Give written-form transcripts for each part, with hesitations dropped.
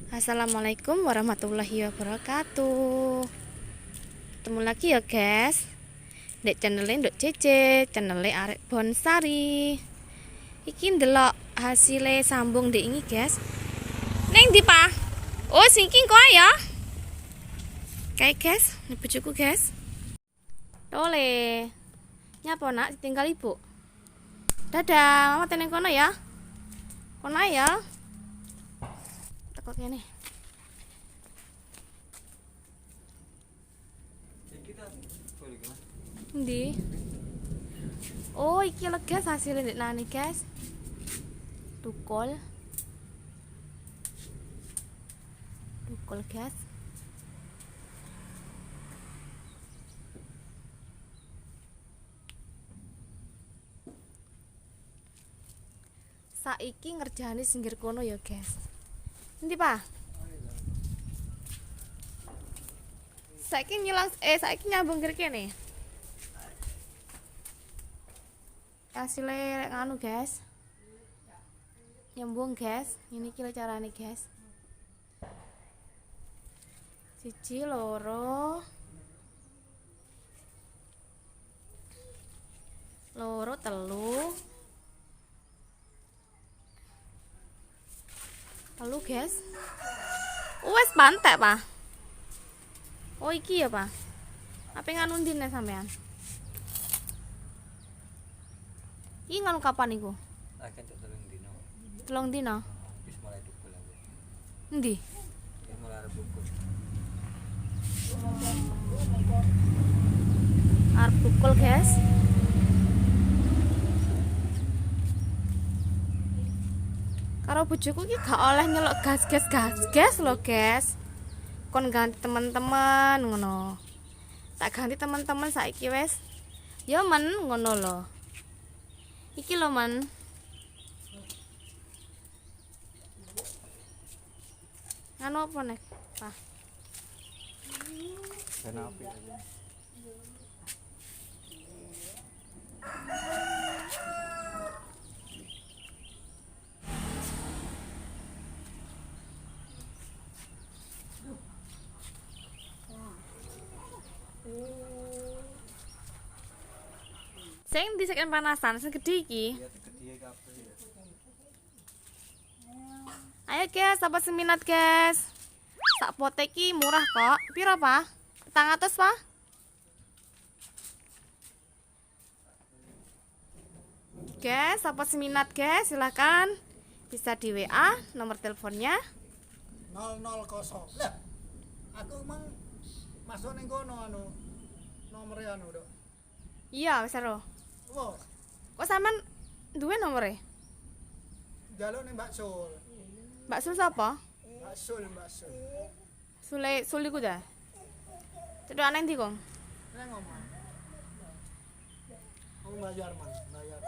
Assalamualaikum warahmatullahi wabarakatuh. Ketemu lagi ya guys, ndek channel Nduk Cece, channel Arek Bonsari. Iki ndelok hasile sambung ndek ini guys. Neng ndi, Pak? Oh, sing iki kok ya. Kayak guys, ini bojoku guys. Tole. Nyapa nak ditinggal ibu? Dadah, mama teneng kono ya. Kono ya. Teko kene. Ndi? Oh, iki lho guys hasilnya ndek nani guys. Tukul. Tukul guys. Saiki ngerjani singgir kono ya guys. Endi, Pak? Saiki nyilang saiki nyambung kiri kene. Hasilnya nganu guys. Nyambung guys. Ini iki lho carane guys. 1 2 2 3 3 guys. Wes pantek, Pak. Oh iki ya, Pak. Apa nganu ndine sampean? Iki nganu kapan iku? Akan cok 3 dino. 3 dino. Wis mulai dukul aku. Endi? Wis mulai arep dukul. Arep dukul, guys. Karo bojoku iki gak oleh nyelok gas-gas gas-gas lho, guys. Kon ganti teman-teman ngono. Tak ganti teman-teman saiki wis. Ya men ngono lho. Iki lho men. Anu apa nek? Pak. Kenapa? Sing di seken panasan sing gede iki. Iya, gede kabeh. Ayo guys, apa sing minat guys? Sak pote iki murah kok. Piro, Pak? 400, Pak? Guys, apa sing minat guys? Silakan bisa di WA nomor teleponnya 000. Lah, aku emang masuk ning kono anu nomere anu, Dok. Iya, wis ero. Wah, Kok sampean duwe nomore? njaluk ning Mbak Sul. Mbak Sul sapa? Mbak Sul, Mbak Sul. Sule Sul iku ta? Cedhakane ndi, Kong? Nang omah. Aku bayar, Man, bayar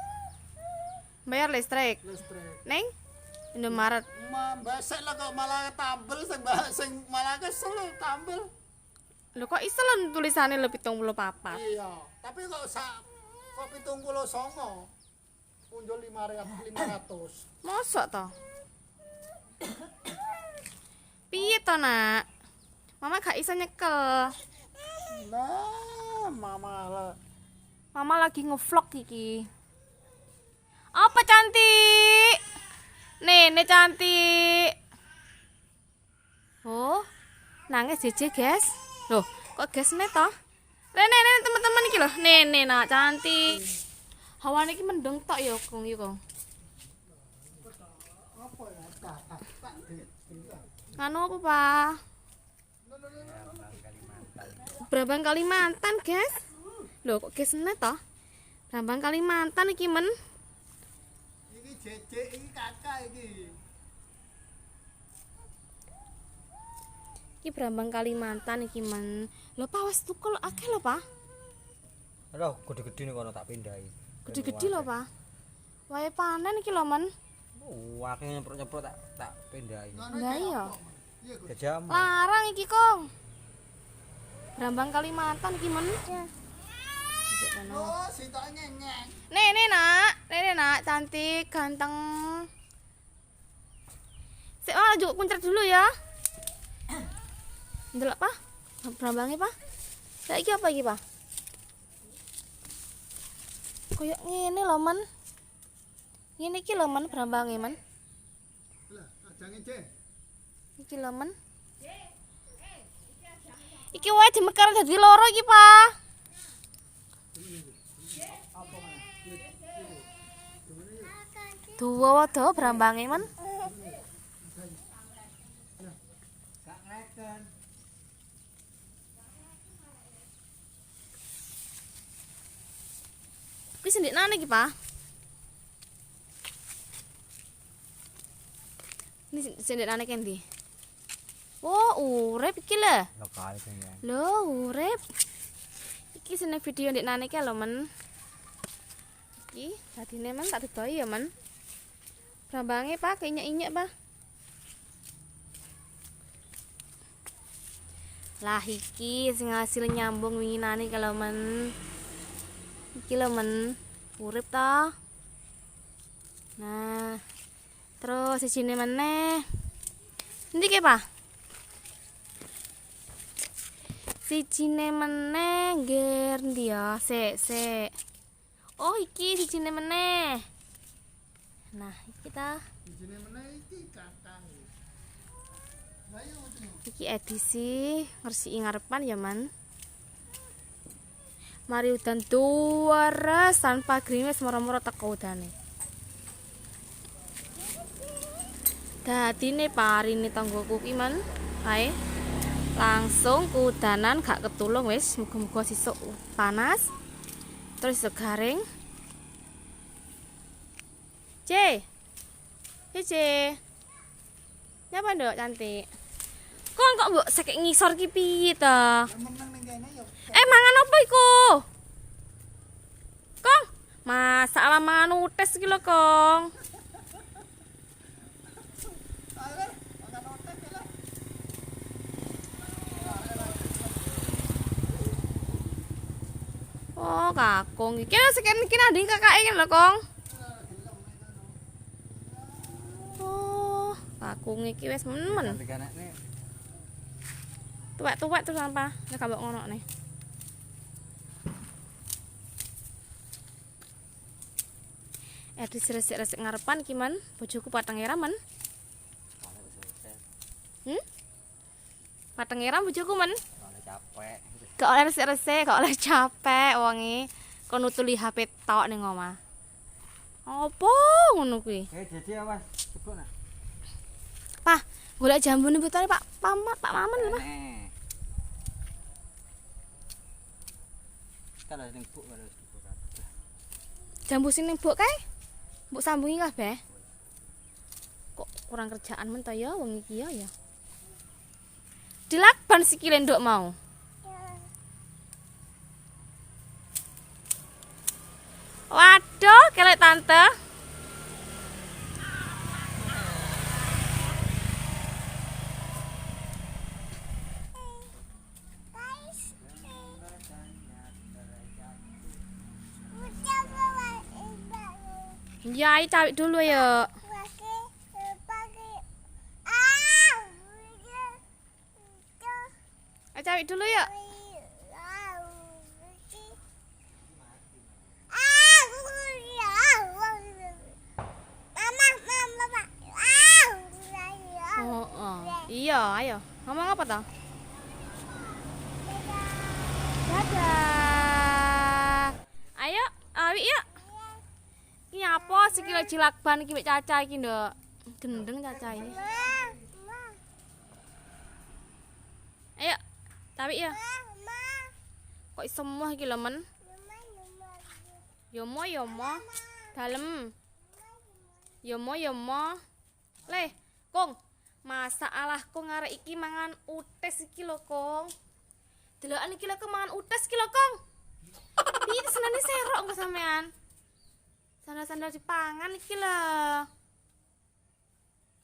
Bayar listrik. listrik. Neng Indomaret. Ma, besek lah kok malah tambel sing sing malah kesel tambel. Lho kok iso lho tulisane lho 74. Iya, tapi kok sak kok 79. Punjul 500. Mosok to? Piye to, Nak? Mama gak iso nyekel. Lah, mama lah. Mama lagi ngevlog iki. Apa cantik? Nene cantik. Oh, nangis jeje, guys. Loh, kok guys ne toh? Rene, rene teman-teman iki lho. Nene nak cantik. Hawane iki mendung tok ya, Kong iki, Kong. Apa ya? Nganu apa, Pak? Brambang Kalimantan, guys. Loh, kok guys ne toh? Brambang Kalimantan iki men. Iki jejek iki kakak iki. Iki brambang Kalimantan iki men. Lho, Pak wis tukul akeh lho, Pak. Aduh, gede-gede nih kono tak pindahi. Gede-gede lho, Pak. Wae panen iki lho, men. Wah, akeh nyemprot-nyemprot tak pindahi. Lah iya. Jajamu. Larang iki, Kong. Brambang Kalimantan iki men. Oh, sitok ngengeng. Nene nak, nene nak, cantik, ganteng. Sik, malah juga kuncret dulu ya. Ndelok, Pak. Brambange, Pak. Lah iki apa iki, Pak? Koyok ngene lho, Men. Ngene iki lho, Men, brambange, Men. Lah, ajange, Cek. Iki lho, Men. Iki wae dimekar dadi loro iki, Pak. Duwa wae brambange, Men. Gak ngreken. Kuwi sing ndeknane iki, Pak. Ini sing ndeknane kendi? Oh, urip iki lho. Lokal sing ya. Lho, urip. Iki sing video ndeknane iki lho, Men. Iki dadine, Men, tak didoi ya, Men. Brambange, Pak, keinyek-inyek, Pak. Lah iki sing hasil nyambung winginane iki lho, Men. Iki lho, Men. Urip ta? Nah. Terus sijine meneh. Endi ki, Pak? Sijine meneh ngger endi ya? Sik, sik. Oh, iki sijine meneh. Nah, iki ta. Sijine meneh iki kakang. Lah iya ngoten. Iki edisi ngresiki ngarepan ya, Man. Mari udan tuwares tanpa gerimis moro-moro teko udane. Dadine parine tanggoku ki, Men. Kae langsung kudanan gak ketulung wis, muga-muga sesuk panas. Terus iso garing. C. C. Nyapa, Nduk, cantik? Kok kok mbok sekek ngisor ki piye ta? Meneng ning kene ya. Mangan apa iku? Kong, masak ala mangan utes iki lho, Kong. Oh, kakung iki seken iki nanding kakake lho, Kong. Oh, kakung iki wis men-men. Tuwek-tuwek terus apa? Nek mbok ngonokne. Edisi resik-resik ngarepan iki, Man. Bojoku pateng era, Men. Pateng era bojoku, Men. Capek. Gak oleh resik-resik, gak oleh capek wonge. Kon nutuli HP tok ning omah. Apa ngono kuwi? Jadi awas, cepuk nak. Pak, golek jambune putane Pak Paman, Pak Maman lho, Pak. Kalau ning buk harus dibuka. Jambu sing ning buk kae? Mbok sambungi kabeh. Kok kurang kerjaan men to ya wong iki ya ya. Dilakban sikile nduk mau. Waduh, kelek tante. Ya, ayo cari dulu ya. Ayo cari dulu ya. Oh, oh. Iya, ayo. Ngomong apa toh? Dadah. Ayo, awi yuk. Iki apa sikile jilakban iki mek Caca iki, Nduk? Gendeng Caca iki. Ayo, tarik ya. Kok iso moh iki lho, Men? Yo mo, yo mo. Dalem. Yo mo, yo mo. Le, Kong. Masalah Kong arek iki mangan utes iki lho, Kong. Delokan iki lho Kong mangan utes iki lho, Kong. Piye senane serok engko sampean? Sandal-sandal dipangan iki lho.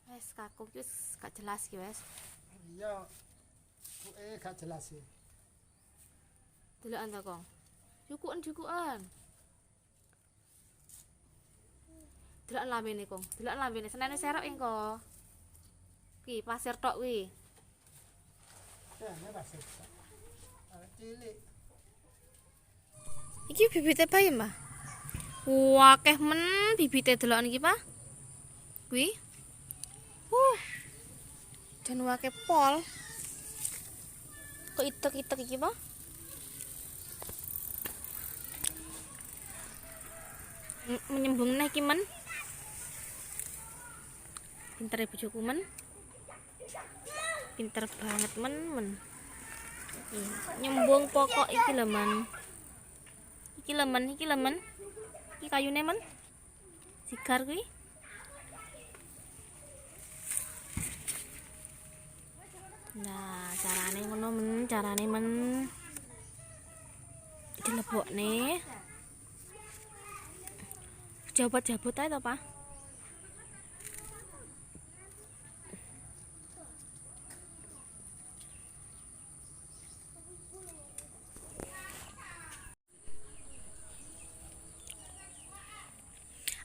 Wes kakung iki wis gak jelas iki wes. Iya. Buke gak jelas sih. Delokan ta, Kong. Jukuken-jukuken. Delokan lambene, Kong. Delokan lambene. Senene serok engko. Kuwi pasir tok kuwi. Jane pasti. Arek cilik. Iki bibite bae, Mbah. Wakeh men bibite deloken iki, Pak. Kuwi. Jan wakeh pol. Kok itek-itek iki, Pak? Menyembung neh iki men. Pinter ya bojoku men. Pinter banget men men. Iki nyembung pokok iki lho men. Iki lho men, iki lho men. Iki kayune men. Sigar kuwi. Nah, carane ngono men, carane men. Dilebokne. Jabot-jabot ae to, Pak?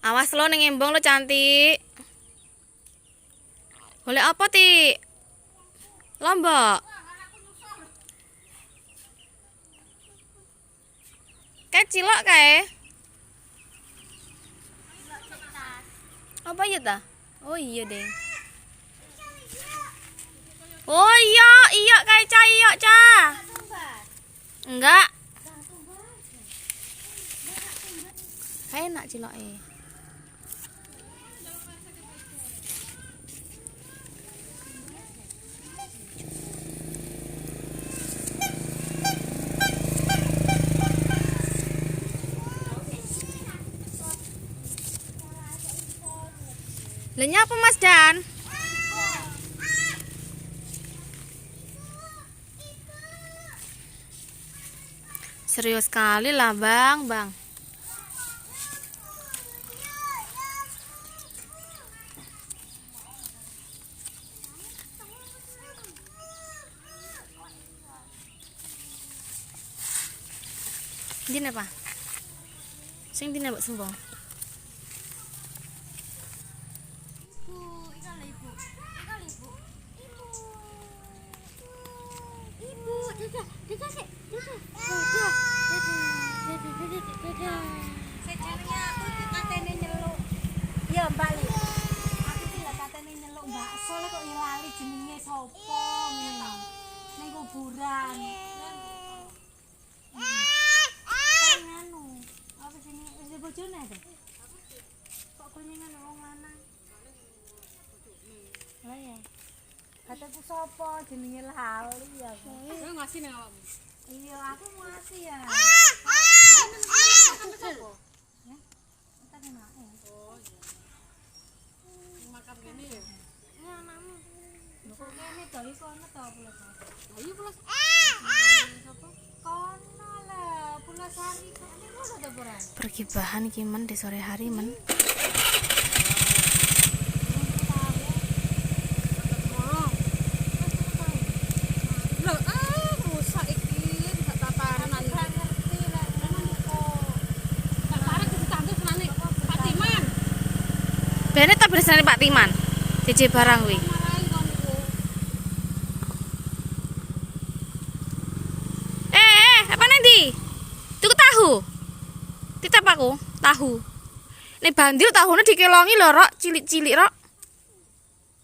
Awas lo ning embong lo cantik. Golek apa, Ti? Lombok. Kayak cilok kae. Apa ya ta? Oh iya deh. Oh iya, iya kae ca, iya ca. Enggak. Kae enak ciloke. Lah nyapa Mas Dan? Serius sekali lah Bang, Bang. Dine apa? Sing dine mbok sembong. Ibu, iki lho ibu. Iki lho ibu. Ibu. Ibu, dadah, dadah sik, dadah. Dadah, dadah, dadah, dadah, dadah. Sejarahnya aku iki katene nyeluk. Ya Mbak Li. Aku iki lho katene nyeluk Mbak Sol kok ya lali jenenge sapa ngono. Ning kuburan. Kan nganu, apa jenenge wis bojone to? Kok konyengan wong lanang? Lah ya. Kataku sapa jenenge lali aku. Kowe ngasih ning awakmu. Iya, aku ngasih ya. Ya. Entar enak. Oh iya. Makam kene ya. Ini anakmu. Lho kok kene to iki kono to Pulau Sari. Lah iya pulas. Sapa? Kono lah, Pulau Sari kene ngono to Pura. Pergibahan iki men di sore hari men. Lho, ah rusak iki gak tataran. Ora ngerti lek ngono kok. Tataran kudu tandur senane Pak Timan. Bene tak bersane Pak Timan. Jeje barang kuwi. Marahi kon iku. Apa nang ndi? Tuku tahu. Titip aku, tahu. Nek bandil tahune dikelongi lho, Rok, cilik-cilik, Rok.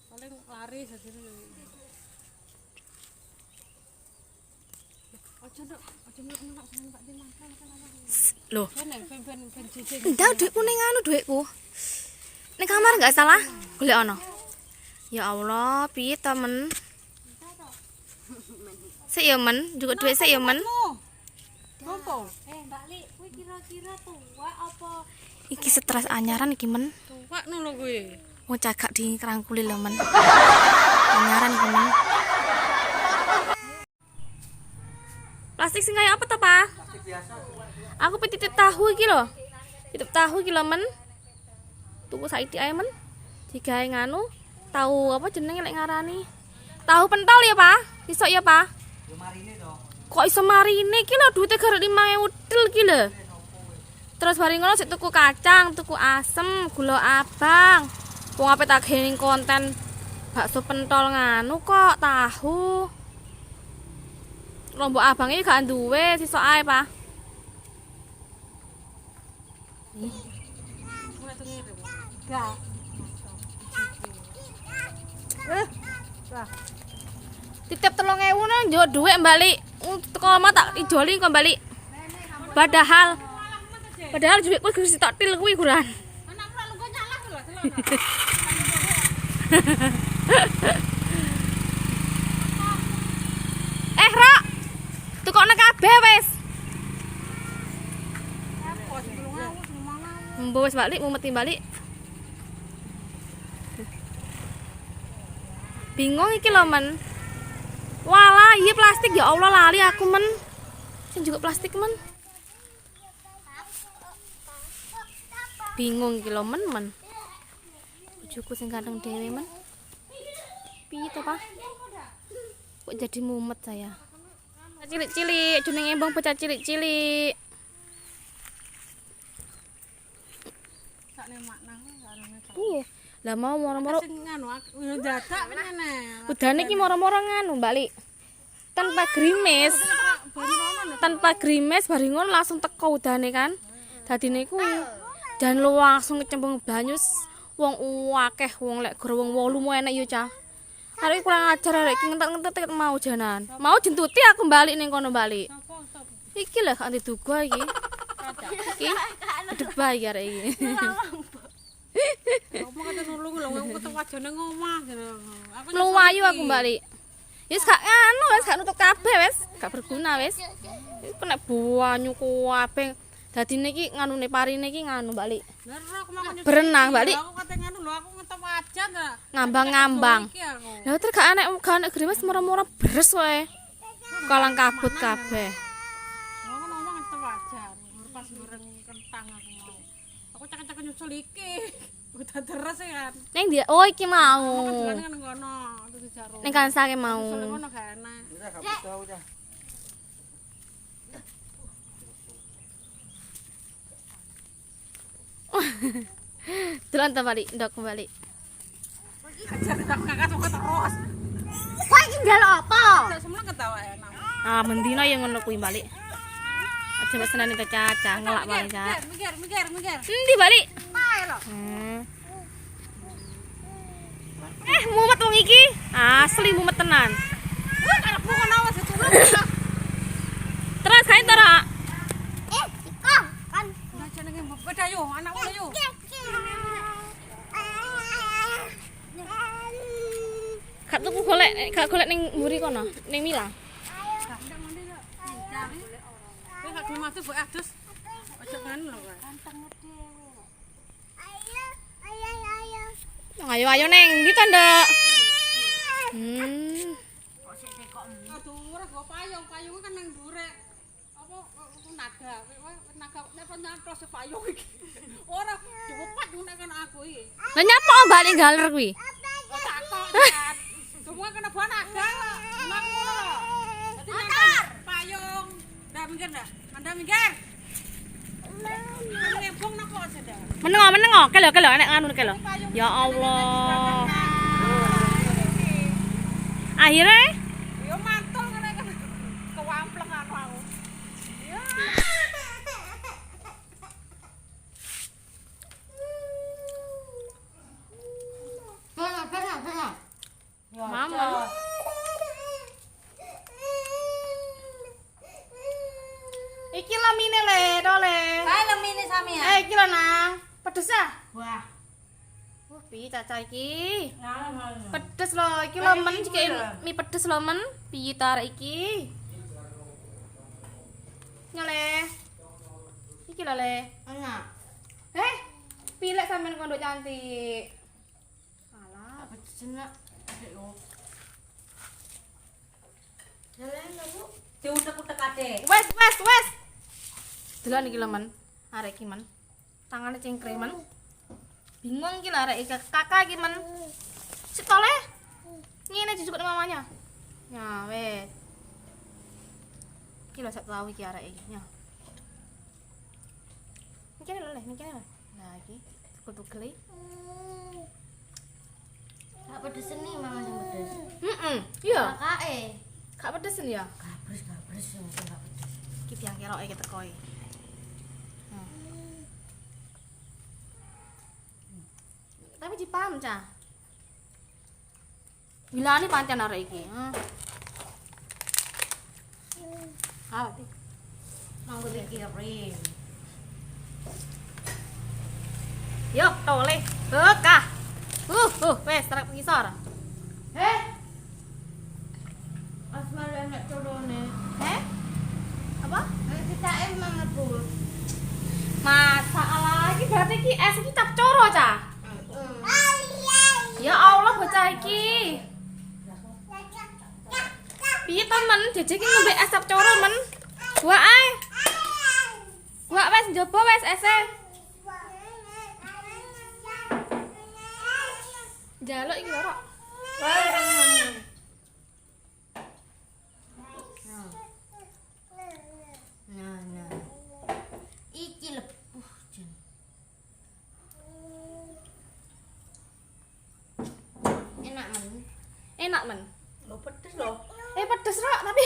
Paling laris dadine. Aja nduk, aja melok-melok senane Pak Timan. Loh, Ben ben ben ben jeje. enggak duitku ning anu duitku. Ning kamar enggak salah, golek ono. Ya Allah, piye to, men? Sik ya, men, juga duit sik ya, men. Sopo? Mbak Li, kuwi kira-kira tuwa apa Iki stres anyaran iki, men. Tuwak no lho kuwi. Wong cagak di kerangkuli lho, men. Anyaran iki, men. Plastik sing kaya apa to, Pak? Plastik biasa. Aku pe titip tahu iki lho. Titip tahu iki lho, men. Tuku saiki ae, men. Digawe nganu, tahu apa jenenge lek ngarani? Tahu pentol ya, Pak? Iso ya, Pak? Yo marine to. Kok iso marine iki lho duite garek 5000 tel iki lho. Terus bari ngono sik tuku kacang, tuku asem, gula abang. Wong ape tak ning konten bakso pentol nganu kok tahu. Lombok abange gak duwe, sisok ae, Pak. Gak. Titip 3.000 nang njuk dhuwit balik. Teko omah tak ijoli kok balik. Padahal padahal dhuwitku wis sitok til kuwi kuran. Anakmu lak lungguh nyalah lho, celana. Eh, Rok. Tukokno kabeh wis. Mbok wis balik mumeti balik. Bingung iki lho, Men. Walah, iya plastik ya Allah lali aku, Men. Sing juga plastik, Men. Bingung iki lho, Men, Men. Bojoku sing ganteng dhewe, Men. Piye to, Pak? Kok jadi mumet saya? Cilik-cilik, jenenge embong bocah cilik-cilik. Sakne maknang anune. Lah mau moro-moro Sing nganu aku yo dadak ngene. udane iki moro-moro nganu, Mbak Li. Tanpa grimis. Tanpa grimis bari ngono langsung teko udane kan. Dadine kuwi jan lu langsung kecemplung banyu wong akeh wong lek gor wong 8 mu enek yo cah. Arek kurang ajar arek iki ngentet-ngentet mau janan. Mau jentuti aku balik ning kono balik. Iki lho gak diduga iki. Iki gedebah iki arek iki. Aku kate nulung lho aku ketok wajane ngomah. Aku Mluwayu aku balik. Wis gak nganu wis gak nutup kabeh wis, gak berguna wis. Iku nek banyu kabeh dadine iki nganune parine iki nganu balik. Berenang balik. Aku kate nganu lho aku ngetok wajan ta. Ngambang-ngambang. Iki aku. Lah terus gak enek grimes moro-moro beres wae. Kalang kabut kabeh. Aku ngomong ngetok wajan, pas goreng kentang aku mau. Aku cakep-cakep nyusul iki. Udah deres ya kan. Ning dia oh iki mau. Aku kan ngono, terus jaro. Ning kansake mau. Nyusul ngono gak enak. Udah gak butuh aku cah. Dolan ta balik, ndok kembali. Ajar tak kakak kok terus. Kowe iki njaluk apa? Sak semua ketawa enak. Ah, mendina ya ngono kuwi balik. Aja wis seneni to Caca, ngelak paling Caca. Mikir, mikir, mikir. Endi balik? Kae lho. Eh, mumet wong iki. Asli mumet tenan. Wah, karepmu kono wis ditulung. Terus kae to, Rok? Eh, Iko, kan. Nah, jenenge beda yo, anakmu yo. Gak tuku golek, gak golek ning mburi kono, ning Mila. Kowe gak gelem adus, mbok adus. Ojo nganu lho kowe. Ayo ayo neng, ndi to, Nduk? Aduh, ora go payung, payunge kan nang ndure. Apa naga, naga nek nyantos payung iki. Ora diwepat nek kan aku iki. Lah nyapa balik galer kuwi? Oh, takok kan. Semua kena buah naga kok. Emang ngono lho. Dadi nyantos payung. Ndak minggir ndak? Anda minggir. Nembung napa aja ndak? Meneng meneng ke lho ke lho enek nganu ke lho. Ya Allah. Akhirnya Yo mantul ngene kan. Kewampleng aku aku. Ya. Mama. Iki lemine le, to le. Kae lemine sampean. Eh iki lho nang, pedes ah. Wah. Wah, piye Caca iki? Pedes lho, iki lho men iki mie pedes lho men. Piye ta arek iki? Nyale. Iki lho le. Enak. Eh, pilek sampean kondok cantik. Alah, Pedes enak. Jalan lho, Bu. Diutek-utek adek. Wes, wes, wes. Delok iki lho men. Arek iki men. Tangane cengkre men. Bingung iki lho arek iki kakak iki men. Setole. Ngene dijupuk mamanya. Ya wes. Iki lho sak tau iki arek iki. Ya. Mikire lho, Le, mikire lho. Nah iki tugel-tugel. Gak pedes nih mama sing pedes. Heeh. Iya. Kakake. Gak pedesen ya? Gabres gabres gak pedes. Iki biang keroke iki tekoi. Tapi dipaham, Cah. Gilane pancen arek iki. Ah, Manggo dikirim. Yo, tole. Bekah. Wes trek ngisor. Heh. Asmara enak corone. Heh? Apa? Kita emang ngebul. Masalah iki berarti iki es iki cap coro, Cah. Ya Allah bocah iki. Piye to men, jeje iki ngombe es cap coro men. Gua ae. Gua wes njaba wes ese. Njaluk iki lho, Rok. Nah, nah. Iki lepuh jen. Enak men. Enak men. Lo pedes loh. Pedes Rok, tapi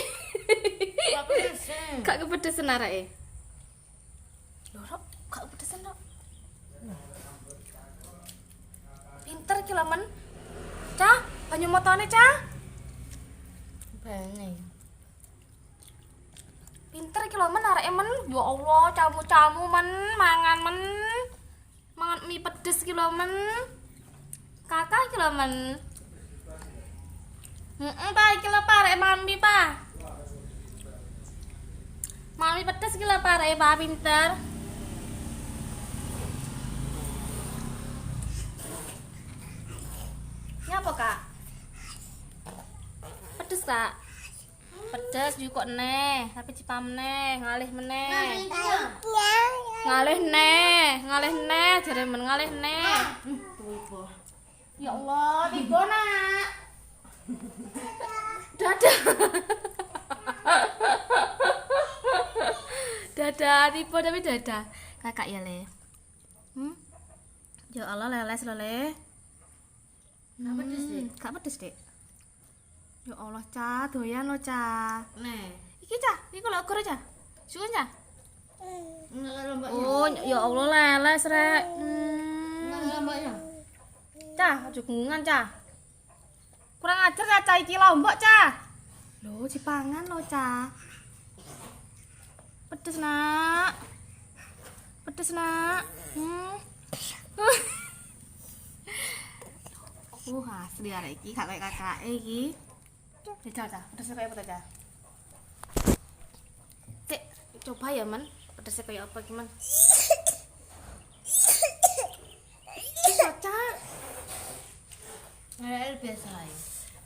Gak pedes. gak kepedesen areke. Lho, Rok, gak kepedesen, Rok. Pinter iki lho, men. Cah, banyu motone, Cah. Bane. Pinter iki lho men areke men. Ya Allah, camu-camu men, mangan men. Mangan mie pedes iki lho men. Kakak iki lho men. Heeh, Pak, iki lho Pak, areke mangan mie, Pak. Mangan mie pedes iki lho Pak, areke Pak pinter. Ini apa, Kak? Pedes, Kak. Pedes juga neh, tapi cipam neh, ngalih meneh. Ngalih neh, ngalih neh, jare men ngalih neh. Ya Allah, tiba nak. Dadah. Dadah, tiba tapi dadah. Kakak ya, Le. Ya Allah, leles lho, Le. Gak pedes, Dek. Gak pedes, Dek. Ya Allah, Cah, doyan lo, Cah. Nih. Iki, Cah, iki lho ukur, Cah. Suwun, Cah. Enggak. Oh, ya Allah leles rek. Lomboknya. Cah, aja gungungan, Cah. Kurang ajar Cah, Cah iki lombok, Cah. Lho, dipangan lho, Cah. Pedes, Nak. Pedes, Nak. Asli arek iki gak kayak kakake iki. Jajal, Cah. Pedesnya kayak apa, Cah? Cek, coba ya, Men. Pedesnya kayak apa iki, Men? Bisa, Cah. Nggak biasa aja.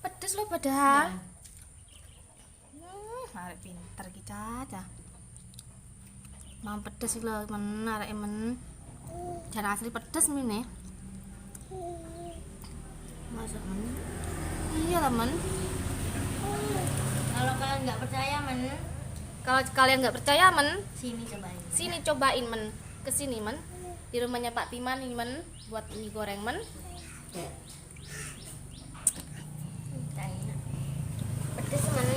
Pedes lho padahal. Arek pinter iki, Cah, Cah. Mau pedes iki lho, men, arek men. Jan asli pedes mine. Masuk men. Iya lah, men. Kalau kalian nggak percaya men, Kalau kalian nggak percaya, men, sini cobain. sini cobain, men. Kesini, men. Di rumahnya Pak Timan ini, men, buat mie goreng, men. Enak. Pedes men.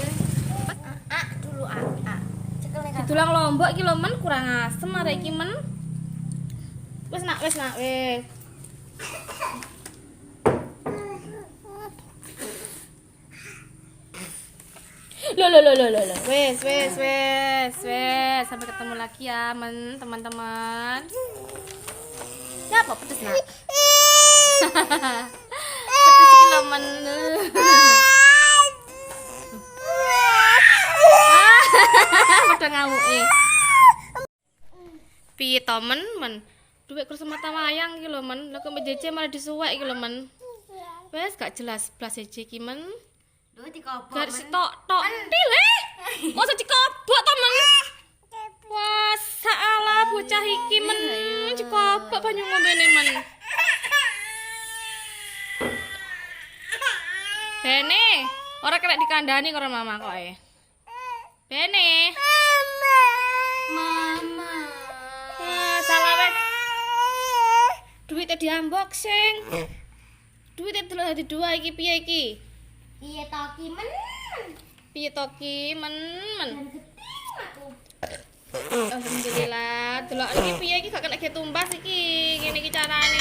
A dulu a a. Cekel nih kakak. Didulang lombok iki lho, men, kurang asem arek iki, men. Wis nak, wis nak, wis. Loh, loh, loh, loh, loh, loh. Wes, wes, wes, wes. Sampai ketemu lagi ya, men, teman-teman. Ya apa pedes nak? Pedes iki lho, men. Padha ngamuke. Piye to, men, men? Duit kurang semata wayang iki lho, men. Lah kok jeje malah disuwek iki lho, men. Wes gak jelas blas jeje iki, men. Duh dikobok. Garis tok tok til eh. Masa dikobok to, men? Wah, salah bocah iki, men. Dikobok banyu ngombene, men. Bene, ora kena dikandani karo mama kok e. Bene. Mama. Wah, salah wes. Duitnya di unboxing. Duitnya delok dadi dua iki piye iki? Iya toki men. Piye to ki men men. Dan geting aku. Alhamdulillah. Delok iki piye iki gak kena ge tumbas iki. Ngene iki carane.